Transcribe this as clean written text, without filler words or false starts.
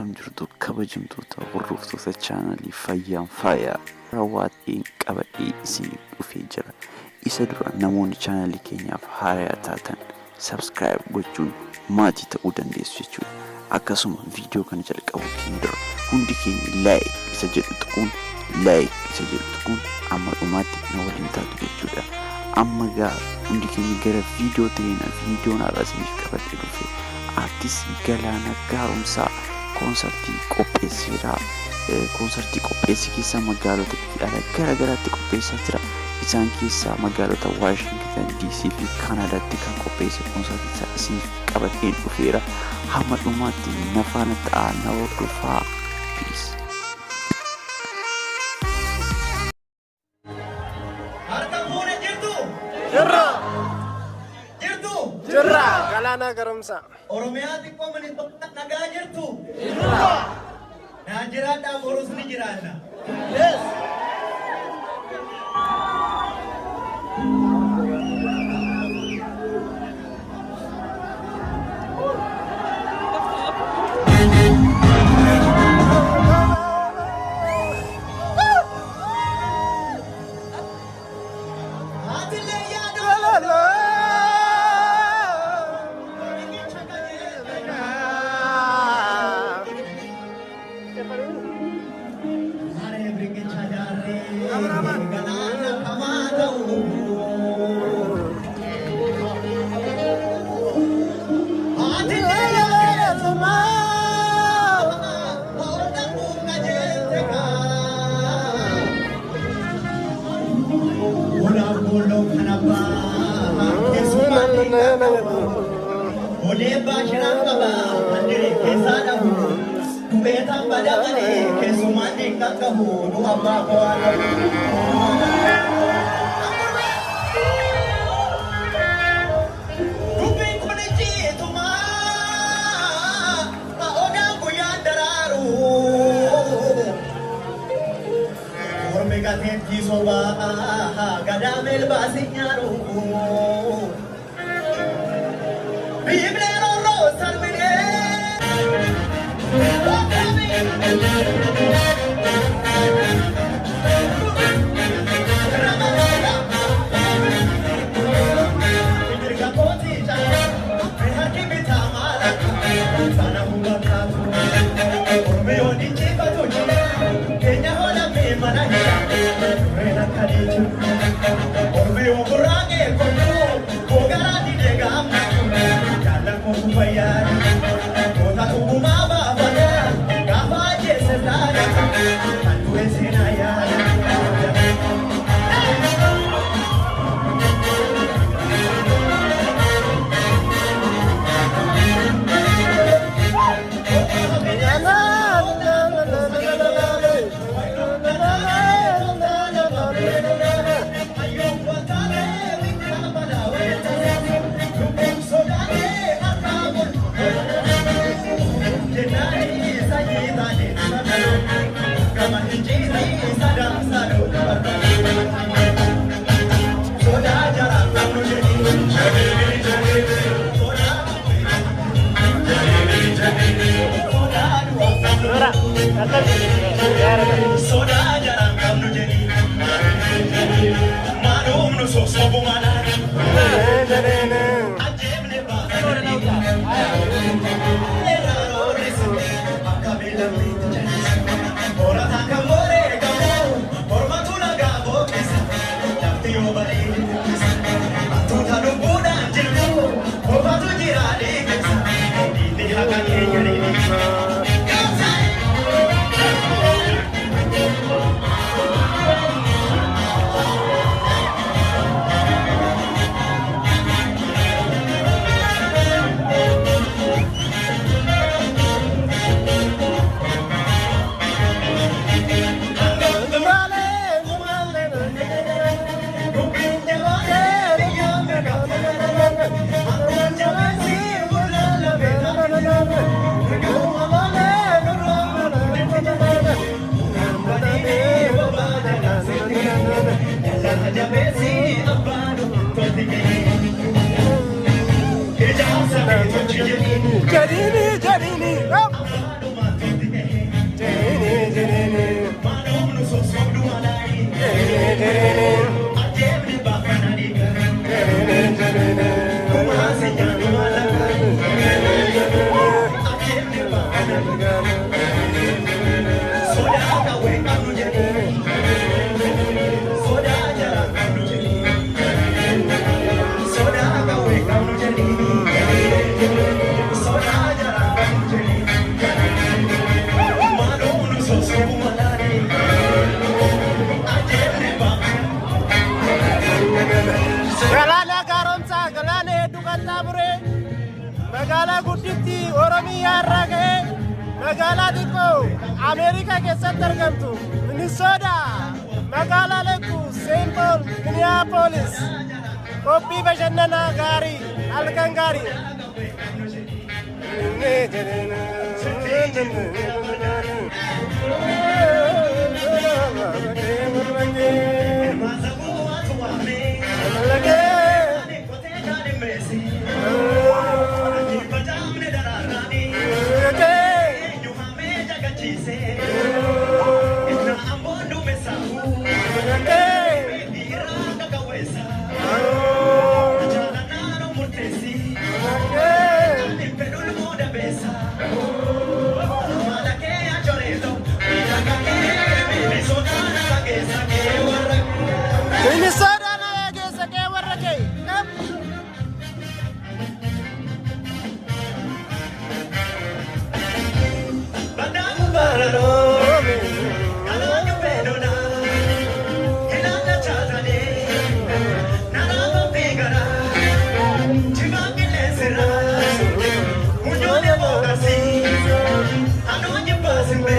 Akkam jirtu kabajamtoota hordoftoota chaanalii Fayyaan Faayaa raawwateen qabadhee isiniif dhufee jira. Isa dura namoonni chaanalii keenyaaf haaraa taatan subscribe gochuun maatii ta'uu dandeessu jechuudha. Akkasuma viidiyoo kana jalqabuu keenya dura hundi keenya like isa jedhu tuquun like isa jedhu tuquun amma dhumaatti na waliin taatu jechuudha. Amma gaa hundi keenya gara viidiyoo ta'eena viidiyoon har'a isiniif qabadhee dhufe artist Galaanaa Gaaromsaa koonsartii qopheesseera. Koonsartii qopheesse keessaa magaalota biyya alaa gara garaatti qopheessaa jira. Isaan keessaa magaalota Waashingtan DC fi Kaanaadaatti kan qopheesse koonsartii isaa isiniif qabadheen dhufeera. Hamma dhumaatti na faana ta'aa na hordofaa. Peace. Harka fuune jirtu? Jirra! Jirtu? Jirra! Galaanaa Garomsaa. Oromiyaa xiqqoo Minnesota nagaa jirtu? Jirra! Naa jiraadhaa borus ni jiraanna. Yes! Haatillee yaada riqicha qajeelcha. Haree riqicha jaarree galaana kamaa ta'u. Haatillee yaada hordofuu qajeelte kaa. Olaaf booloo kan abbaa keessummaa Olee baashinaan qaba kan dire keessaa dhabu. Du'eetaan bada malee keessummaan diinqaan qabu nu abbaa koo qabu. Dubbiin kun icciitumaa odaan guyyaan daraaru. Mormi gateettii sobaa gadaa melbaa si nyaaru. Biiblee roorroo sarbinee. Mirga kootii caalaa harki bitaa maala sana hubataatu. Ormi yoo dinqifatu keenya holamee mana hidha dureen akka dhiichu. Ormi yoo gurraaqee kolfu koogaraa didee gaammachu. Jaallan koo fayyaadha goota dhugumaa baafata gaafa ajjeese saadata kan du'e seenaa yaada. Sodaa jaraan qabnu jedhi maalumnu sossobu malaan ajjeefne baasanii irraa roorrisu akka beelamneetti jallisu horataan kan booree qabu mormatu lagaa booqisa lafti yoo bareede tikkisa hantuuta lubbuudhaan jirtu qofatu jira dhiigisa dhiigni haqa keenya ni dhiigsa. Sodaa qawwee qabnu jedhee. Sodaa jara qabnu jedhee. Sodaa qawwee qabnu jedhee. Sodaa jara qabnu jedhee. Maaloo nu soosoobu malaanii. Ajeemne ba'a. Galaana Gaaromsaa, galaana hedduu qaxxaamuree magaalaa gudditti Oromiyaa irraa ka'ee magaalaa xiqqoo Ameerikaa keessatti argamtu Minisoota, magaalaa Leekuu, Seent Paul, Minneapolis. Qophii bashannanaa gaarii, halkan gaarii. Maasabuu waatu waamee. Kotee jaadimmeessi. Facaafne daraaraanii. Eenyu hamee jagachiise. Innaa ammoo duumessaafu. Dhiiraa qaqawweessa. Jaalanaan murteessi. Fedhul mooda beessa. Maala kee ajoreeto. Miidhagaa kee Minnesota na keessa kee warra. Minnesota na keessa kee warra kee. Badaamu bararoo. Kalaanyu fedhona. Ilaala chaatalee. Naraaba fiigara. Jimaa qilleensirra. Munyoolee bookasi. Anoonyi baasimbe.